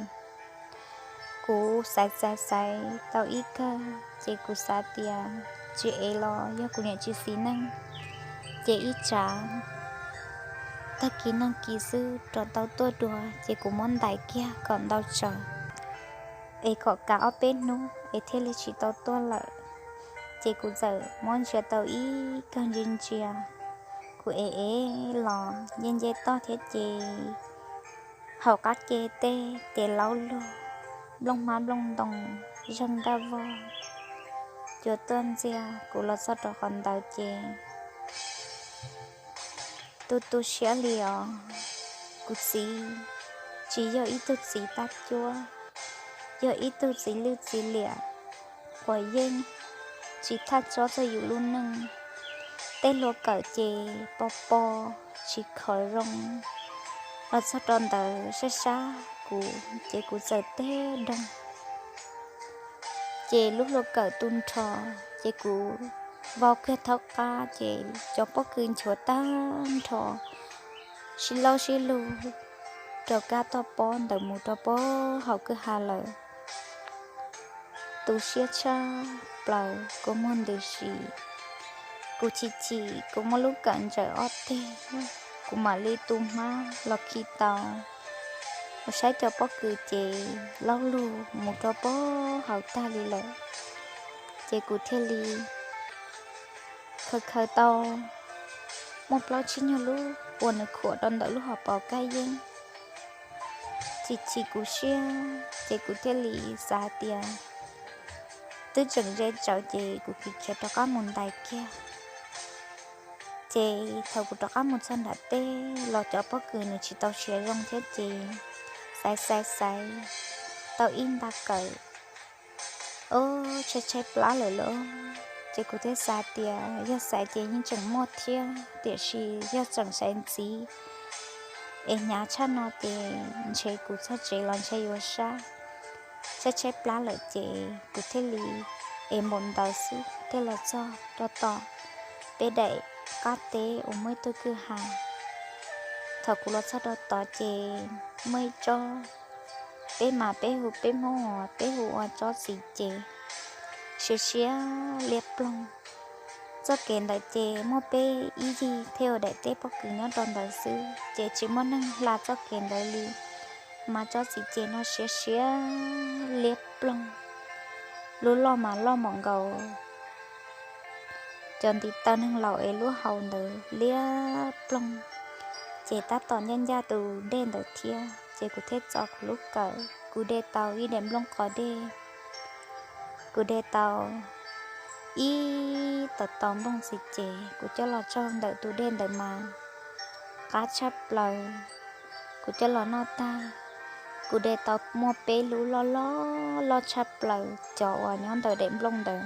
kuv xaiv xaiv xaiv tau ib kawg ces kuv xav tias tsis ev los yog kuv niam tsis xis neej ces ib tsam tag kis nag kis xwb rov tau tuaj dua, ces kuv muab ntais kiag kom ntau tsaws es kom kav ob peb hnub es thiaj li tsis tau tuaj lawm. Ces kuv txawm muab ntsia tau ib kawg ntsia ntsia, kuv ev ev los nce nce toj thiab ces hauv qab ke tej ces laub lug, nplooj hmab nplooj ntoo, zeeg daj vog, cua tuaj ntxias kuv los txog rau qhov ntawd ces tu tu siab li os. Kuv txiv tsis yog ib tug txiv tab cuab, yog ib tug txiv lwj txiv liam uas yeej tsis thaj tsob txog yus lub neej. Tej hluas kawm ces pos pos tsis khov zoo, los txog rau ntawd sab sab kuv ces kuv txawm teg doog ces lub hluas kawm tu nrho, ces kuv vau kiag thaub qab ces cov pob kws nchuav tag nrho, sib laub sib lug rov kab toj pob ntawd mus rau pob hauv kwj ha lawm. Tu siab tshaj plaws kua muag ntws si. Kuv chim chim, kuv muab lub kawm ntsaws ob teg, kuv mam li tu hmab los khi tau. Kuv saib cov pob kws ces laub lug mus rau pag hauv tag li lawm, ces kuv thiaj li khaws khaws tau muaj plaub tsib nyuag lub uas nws khuam rau ntawm lub hauv paus kab yeeb. Chim chim kuv siab ces kuv thiaj li xav hais tias twb tseem ze tsawv ces kuv khiav khiav rov qab mus ntais kiag. Ces thaum kuv rov qab mus txog nram teb los cov pob kws nws tsis tau siav zoo thiab ces xaiv xaiv xaiv tau ib nta kawm, o, tshaib tshaib plab lawm lauj. Ces kuv thiaj xav tias yog xaiv ces yeej tseem muaj thiab, tiam sis yog tseem xaiv ntxiv es hnyav tshaj no ces ntshe kuv txog tsev los ntshe yuav sab. Tshaib tshaib plab lawm ces kuv thiaj li es npaum ntawd xwb thiaj los txog rau tom peb daim qab teb uas muaj ib tug kwj ha. Thaum kuv los txog rau tod ces muaj ib tsob, peb mas peb hu, peb Hmoob peb hu ua tsob txiv ces, siav siav liab ploog. Txoj kev ntawd ces muaj peb ib yig thiab ua daim teb pob kws nyob rau ntawd xwb ces tsis muaj neeg hla txoj kev ntawd li. Mas tsob txiv ces no siav siav liab ploog, lub loj mas loj npaum nkaus cov ntiv taw neeg laus es lub hau ntawd liab ploog. Ces tab tom ncaj ncaj tus dej ntawd thiab ces kuv thiaj txo kuv lub kawm, kuv de tau ib daim nplooj qos dej. Kuv de tau ib tau tau nplooj txiv ces kuv coj los tsaug ntawm tus dej ntawd mas qab tshaj plaws. Kuv coj los noj tag, kuv de tau muaj peb lub loj loj loj tshaj plaws cov uas nyob ntawm daim nplooj ntawd.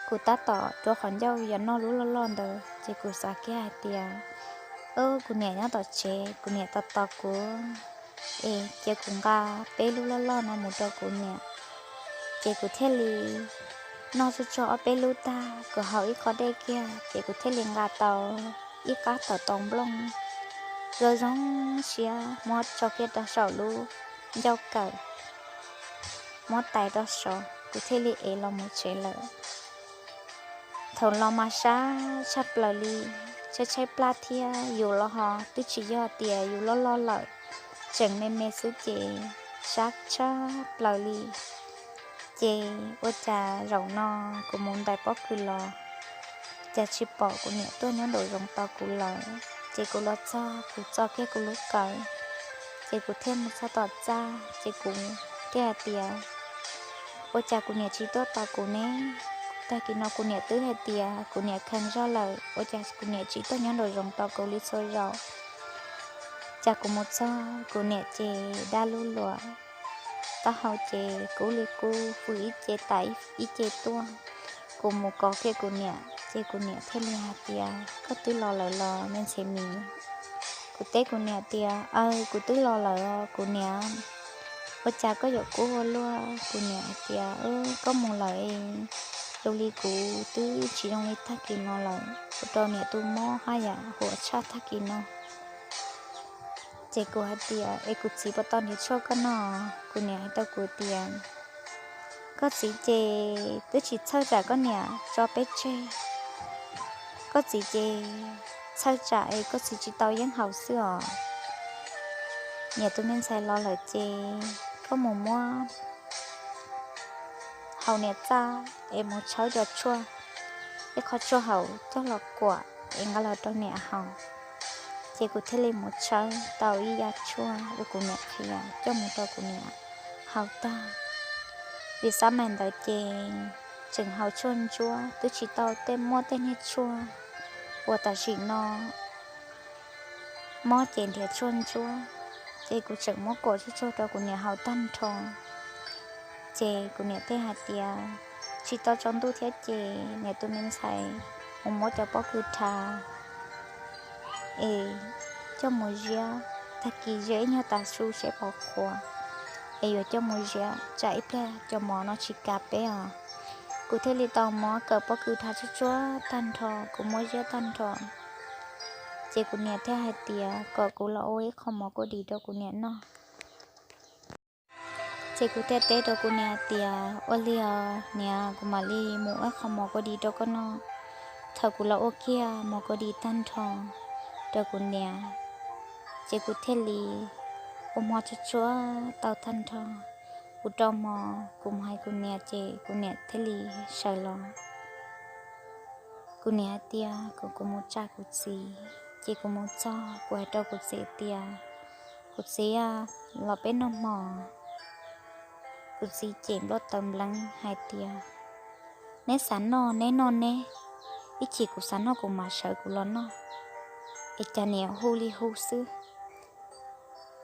Kuv tab tom rua qhov ncauj yuav noj lub loj loj ntawd ces kuv xav kiag hais tias, o, kuv niam nyob tom tsev, kuv niam tos tos kuv es cia kuv nqa peb lub loj loj no mus rau kuv niam. Ces kuv thiaj li noj tsuj tsuag ob peb lub tag, kuv haus ib qho dej kiag ces kuv thiaj li nqa tau ib qab tau tau nplooj zoo zoo siab muab tso kiag rau saum lub ncauj kawm, muab tais rau saud, kuv thiaj li ev los mus tsev lawm. Thaum los mas sab tshaj plaws li, tshaib tshaib plab thiab, yus los ho twb tsis yog tias yus loj loj lawm, tseem me me xwb ces sab tshaj plaws li. Ces ua cas zaum no kuv mus ntais pob kws los, cas tsis pom kuv niam tuaj nyob nraum zoov tos kuv lawm. Ces kuv los txog kuv txo kiag kuv lub kawm, ces kuv thiaj mus txog tom txaj ces kuv thiaj hais tias, ua cas kuv niam tsis tuaj tos kuv ne? Tag kis no kuv niam twb hais tias kuv niam kheev zog lawm, ua cas kuv niam tsis tuaj nyob nraum zoov tos kuv li txhua zaus? Cas kuv mus txog kuv niam ces dab lub luam, taub hau ces kub li kub, fwj ib ce tas ib ce tuaj. Kuv mus kov kiag kuv niam ces kuv niam thiaj li hais tias, koj twb los lawm los me ntxhais Mim? Kuv teb kuv niam tias, aw, kuv twb los lawm os kuv niam. Ua cas koj yuav kub ua luaj? Kuv niam hais tias, koj mus lawm, zoo li kuv twb tsis zoo li tag kis no lawm, ua rau niam tus mob haj yam huam tshaj tag kis no. Ces kuv hais tias, es kuv txiv puas tau nrhiav tshuaj koj noj? Kuv niam hais rau kuv tias, koj txiv ces twb tsis txhawj tsam koj niam tso peb tseg. Koj txiv ces txhawj tsam es koj txiv tsis tau yeeb haus xwb os. Niam tus me ntxhais los lawm ces koj mus muab hauv niam txaj es mus tshawb cov tshuaj, ib qho tshuaj haus coj los kuam es nqa los rau niam haus. Ces kuv thiaj li mus tshawb tau ib yam tshuaj uas kuv niam qhia coj mus rau kuv niam haus tag. Vim xab mais ntawd ces tseem haus tshuaj ntsuab, twb tsis tau tej muaj tej niag tshuaj uas tam sim no mob ces nrhiav tshuaj ntsuab. Ces kuv tseem muab kuam tshuaj tshuaj rau kuv niam haus tag nrho. Ces kuv niam thiaj hais tias, tsis tau tsaus ntuj thiab ces niam tus me ntxhais mus muab cov pob kws rhav es coj mus ziab, tag kis ziab ib nyuag tav su seb puas qhuav, es yuav coj mus ziab tsam ib pliag cov mov no tsis kav peb os. Kuv thiaj li tau muab kawm pob kws rhav tsuj tsuag tag nrho, kuv muab ziab tag nrho. Ces kuv niam thiaj hais tias kom kuv los ua ib qho mov kua dis rau kuv niam noj. Ces kuv thiaj teb rau kuv niam tias, ua li os niam, kuv mam li mus ua ib qho mov kua dis rau koj noj. Thaum kuv los ua kiag mov kua dis tag nrho rau kuv niam, ces kuv thiaj li ua hmo tsuag tsuag tau tag nrho. Kuv rau hmo kuv mus hais kuv niam ces kuv niam thiaj li sawv los. Kuv niam hais tias kom kuv mus tsa kuv txiv, ces kuv mus txog kuv hais rau kuv txiv tias, kuv txiv, los peb noj hmo. Kuv txiv cem nplooj tawv npleev hais tias, neb xav noj neb noj neb, ib chim kuv xav noj kuv mam sawv kuv los noj, es cas niam hu li hu xwb.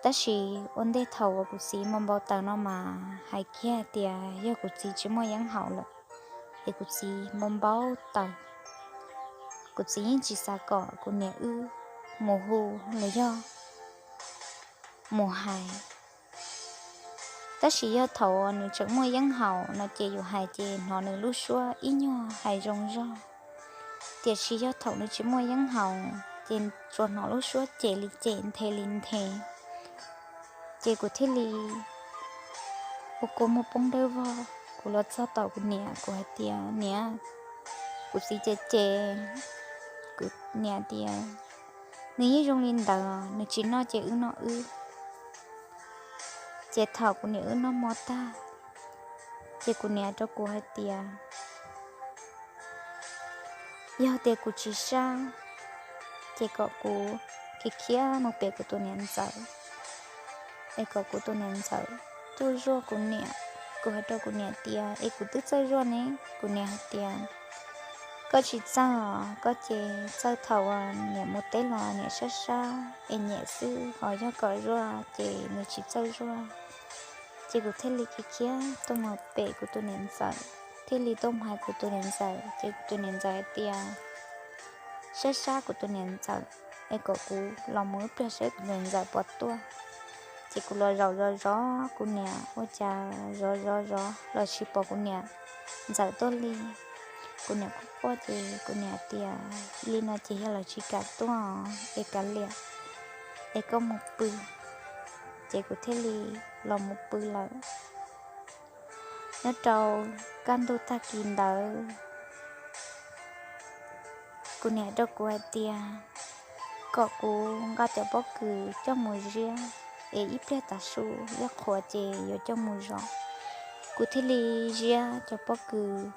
Tab sis ua ntej thaum uas kuv txiv npau npau taws no mas hais kiag tias yog kuv txiv tsis muaj yeeb haus lawm, es kuv txiv npau npau taws. Kuv txiv yeej tsis xav kom kuv niam wb mus hu los yog mus hais. Tab sis yog thaum nws tseem muaj yeeb haus no ces yus hais ces hnov nws lub suab ib nyuag hais zoo zog, tiam sis yog thaum nws tsis muaj yeeb haus ces tsuas hnov lub suab cem li cem nthe li nthe. Ces kuv thiaj li ua kua muag poob dawb vog, kuv los txog tom kuv niam kuv hais tias, niam, kuv txiv cem cem. Kuv niam tias, nws yeej zoo li ntawd, nws tsis noj ces wb noj wb. Ces thaum kuv niam wb noj hmo tag, ces kuv niam rau kuv hais tias, yog tias kuv tsis sab, ces kom kuv khiav khiav mus pem kuv tus niam ntxawm, es kom kuv tus niam ntxawm tuaj zuaj kuv niam. Kuv hais rau kuv niam tias, es kuv twb txawj zuaj ne. Kuv niam hais tias, koj tsis txawj os, koj ces txawj thaum uas niam mus teb los niam sab sab es nyiam xwb, ho yog kom zuaj ces nws tsis txawj zuaj. Ces kuv thiaj li khiav khiav tuaj mus pem kuv tus niam ntxawm, thiaj li tuaj mus hais kuv tus niam ntxawm, ces kuv tus niam ntxawm hais tias, sab sab kuv tus niam ntxawm, es kom kuv los mus ib pliag saib kuv tus niam ntxawm puas tuaj. Ces kuv los zaum zov zov kuv niam, ua cas zov zov zov los tsis pom kuv niam ntxawm tuaj li. Kuv niam quaj quaj ces kuv niam tias, li no ces yog lawv tsis kam tuaj es kav liam, es koj mus pw. Ces kuv thiaj li los mus pw lawm. Nyob rau kaj ntug tag kis ntawd, kuv niam rau kuv hais tias kom kuv nqa cov pob kws coj mus ziab, es ib pliag tav su yog qhuav ces yuav coj mus zov. Kuv thiaj li ziab cov pob kws.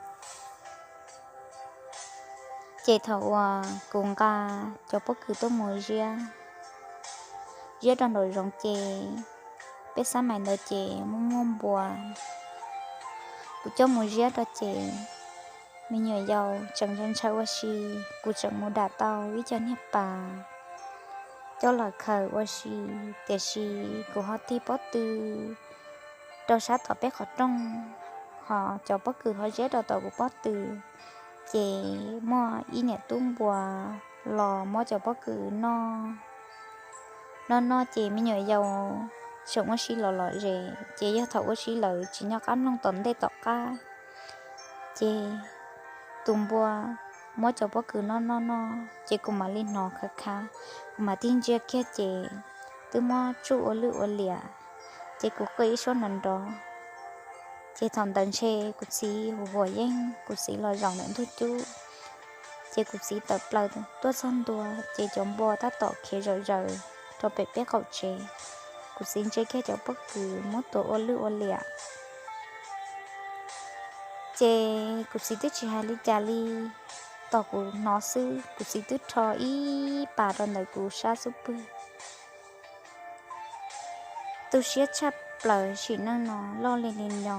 Ces thaum uas kuv nqa cov pob kws tuaj mus ziab, ziab rau nraum zoov ces peb xab mais ntawd ces muaj muaj npua. Kuv coj mus ziab rau ces me nyuam yaus tseem ntshaw ntshaw ua si, kuv tseem mus dam tau ib co niag pas coj los khaws ua si, tiam sis kuv ho tig pob tw rau sab tom peb qhov rooj, ho cov pob kws ho ziab rau tom kuv pob tw. Ces muaj ib niam tub npua los muab cov pob kws noj. Noj noj ces me nyuam yaus tseem ua si lom lom zem, ces yog thaum ua si lawm tsis nco qab mloog tom ntej tom qab. Ces tus npua muab cov pob kws noj noj noj ces kuv mam li hnov khav khav, kuv mam tig ntsia kiag ces twb muab tsuj ua lwj ua liam, ces kuv quaj ib suab nrov nrov. Ces thaum ntawd ntshe kuv txiv hu huam yeej, kuv txiv los zaum ntawm ntug cub. Ces kuv txiv tawm plaws tuaj txog ntua ces cov npua tab tom khiav zom zaws rau pem peb qaum tsev. Kuv txiv ntsia kiag cov pob kws muab tuav ua lwj ua liam. Ces kuv txiv twb tsis hais li cas li, tos kuv hnov xwb kuv txiv twb rho ib pas rau ntawm kuv sab xub pwg. Tu siab tshaj plaws sim neej no loj li li no.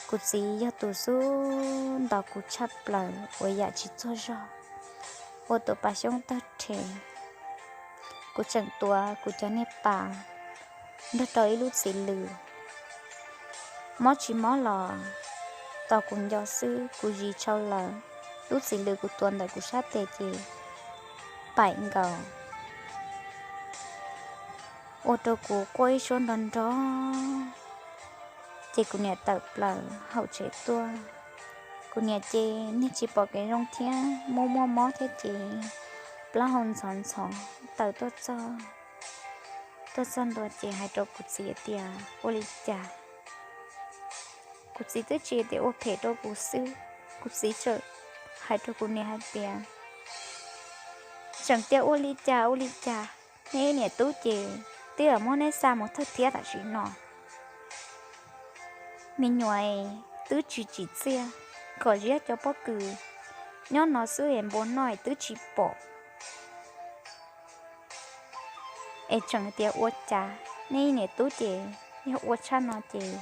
Kuv txiv yog tus xub ntaus kuv tshaj plaws uas yam tsis txuag zog, ua tus pas xyoob tawg rhe. Kuv tseem tuav kuv cov niag pas nrog rau ib lub txiv lws. Mob tsis mob los tos kuv nco xwb kuv zis tshau lawm. Lub txiv lws kuv tuav ntawm kuv sab tes ces paim nkaus, ua rau kuv quaj ib suab nrov nrov. Ces kuv niam tawm plaws hauv tsev tuaj. Kuv niam ces niag tsis pom kev zoo thiab muaj muaj mob thiab ces plaub hau ntxhov ntxhov tawm tuaj txog. Tuaj txog ntua ces hais rau kuv txiv tias ua li cas. Kuv txiv twb tsis tias ua phem rau kuv xwb, kuv txiv tseem hais rau kuv niam hais tias, tseem tias ua li cas ua li cas, neb niam tub ces twb muab neb xa mus thawj thiab tam sim no. Me nyuam twb tsis tsim txiaj, kom ziab cov pob kws nyob no xwb es npua noj twb tsis pom. Es tseem tias ua cas, neb niam tub ces yog ua tshaj no ces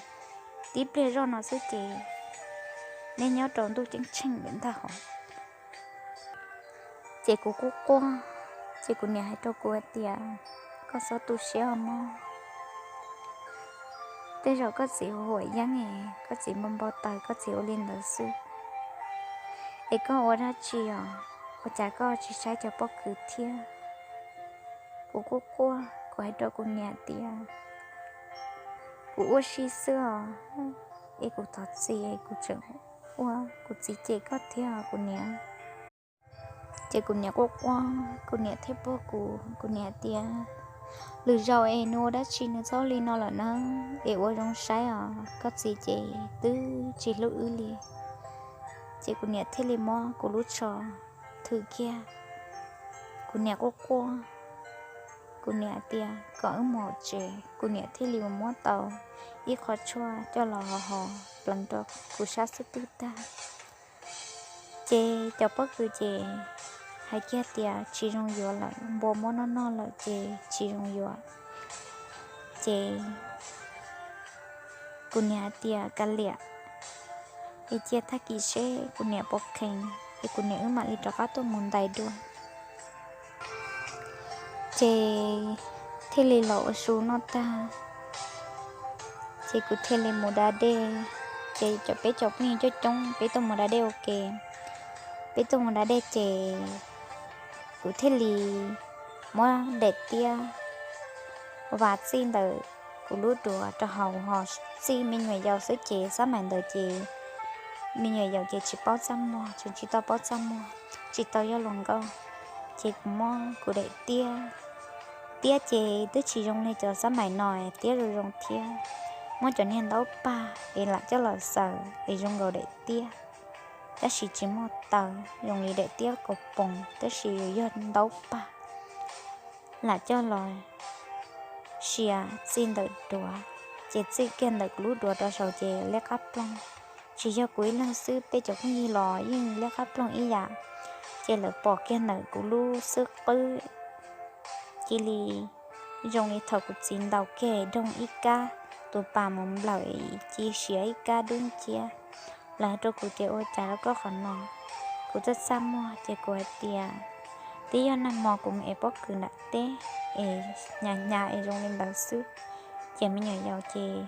tib pliag zoj no xwb ces neb nyob rau ntuj ceeb tsheej lawm ntag hos. Ces kuv kuj quaj, ces kuv niam hais rau kuv hais tias, koj txhob tu siab os mog. Tej zaum koj txiv huam yeeb es koj txiv npau npau taws koj txiv ua li ntawd xwb. Es koj ua dab tsi os, ua cas koj tsis saib cov pob kws thiab? Kuv kuj quaj, kuv hais rau kuv niam tias, kuv ua si xwb os, es kuv thov txim es kuv tseem ua, kuv txiv cem koj thiab kuv niam. Ces kuv niam quaj quaj, kuv niam thiaj puag kuv, kuv niam tias, lwm zaus es nws ua dab tsi nws txhob li no lawm na, es ua zoo saib os, koj txiv ces twb tsis hlub wb li. Ces kuv niam thiaj li muab kuv lub tsho thwm kiag. Kuv niam quaj quaj, kuv niam tias kom wb mus hauv tsev, kuv niam thiaj li mus muab tau ib qho tshuaj coj los hos hos pleev rau kuv sab xub pwg tag. Ces cov pob kws ces hais kiag tias tsis zoo yuav lawm, npua muab noj noj lawm ces tsis zoo yuav. Ces kuv niam hais tias kav liam, es cia tag kis seb kuv niam puas kheev, es kuv niam wb mam li rov qab tuaj mus ntais dua. Ces thiaj li los ua su noj tag, ces kuv thiaj li mus da dej. Ces cov peb cov phooj ywg coob coob peb tuaj mus da dej ua ke, peb tuaj mus da dej ces kuv thiaj li muab daim tiab vas txij ntawm kuv lub duav rau hauv hos txij me nyuam yaus xwb ces xab maim ntawd ces me nyuam yaus ces tsis paub txaj muag, tseem tsis tau paub txaj muag, tsis tau yog luag nkauj. Ces kuv muab kuv daim tiab, tiab ces twb tsis zoo li cov xab maim no, tiab zoo zoo thiab. Muab cov niag ntaub pag es lam coj los xaws es zoo nkaus daim tiab, tab sis tsis muaj taw, zoo li daim tiab kaus poos tab sis yog ntaub pag. Lam coj los sia txij ntawm duav, ces txij kiag ntawm kuv lub duav rau saud ces liab qab ploog. Tsis yog kuv ib leeg xwb, peb cov phooj ywg los yeej liab qab ploog ib yam. Ces lawv pom kiag ntawm kuv lub xub qwb, cia li zoo li thaum kuv txiv ntaus kiag doog ib kab, tus pas mus nplawm cia siav ib kab dub nciab. Lawv hais rau kuv tias ua cas rau koj qhov no? Kuv txaj txaj muag ces kuv hais tias twb yog nag hmo kuv mus ev pob kws nram teb es hnyav hnyav es zoo li ntawd xwb. Ces me nyuam yaus ces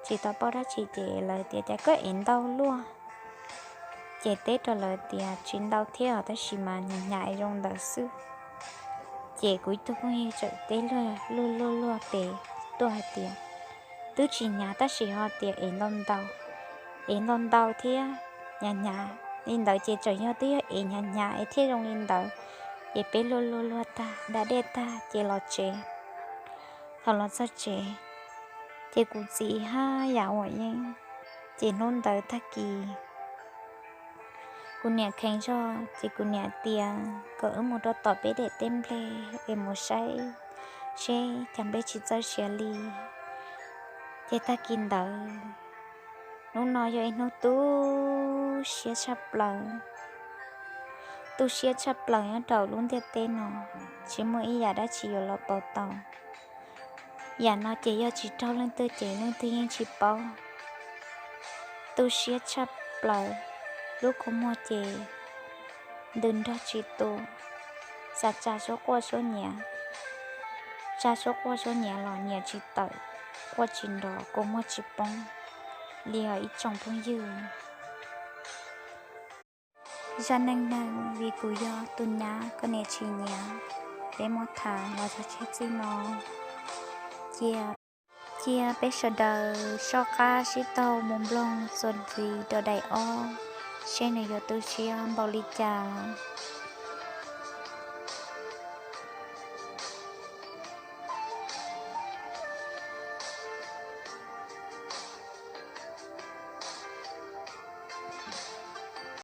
tsis tau paub dab tsi ces lawv tias cas koj ev ntau luaj. Ces teb rau lawv tias tsis ntau thiab os, tab sis mas hnyav hnyav es zoo ntawd xwb. Ces kuv ib tug phooj ywg txawm teb luag luag luag pem tuaj hais tias twb tsis hnyav tab sis ho tias ev ntau ntau, ev ntau ntau thiab hnyav hnyav li ntawd ces tseem yog twb yog ev hnyav hnyav es thiaj zoo li ntawd. Ces peb luag luag luag tag da dej tag ces los tsev. Thaum los txog tsev ces kuv txiv haj yam uas yeej, ces hnub ntawd tag kis kuv niam kheev zog ces kuv niam tias kom wb mus rau tom peb daim teb nplej es mus saib seb cas nplej tsis txawj siav li. Ces tag kis ntawd, hnub no yog ib hnub tu siab tshaj plaws, tu siab tshaj plaws nyob rau lub ntiaj teb no, tsis muaj ib yam dab tsi yuav los pauv tau. Yam no ces yog tsis raug leej twg ces leej twg yeej tsis paub. Tu siab tshaj plaws, lub kua muag ces ntws nrog tsis tu, xav tsa suab quaj suab nyiav, tsa suab quaj suab nyiav los nyiav tsis tawm, quaj tsis nrov, kua muag tsis poob li os ib tsoom phooj ywg. Zaj neej neeg vim kuv yog tus nyab koj niam tsis nyiam, peb muab tham los txog tseg txij no. Cia, cia peb sawv daws soj qab sib taug mus mloog txuas ntxiv rau daim ob, seb nws yuav tu siab npaum li cas.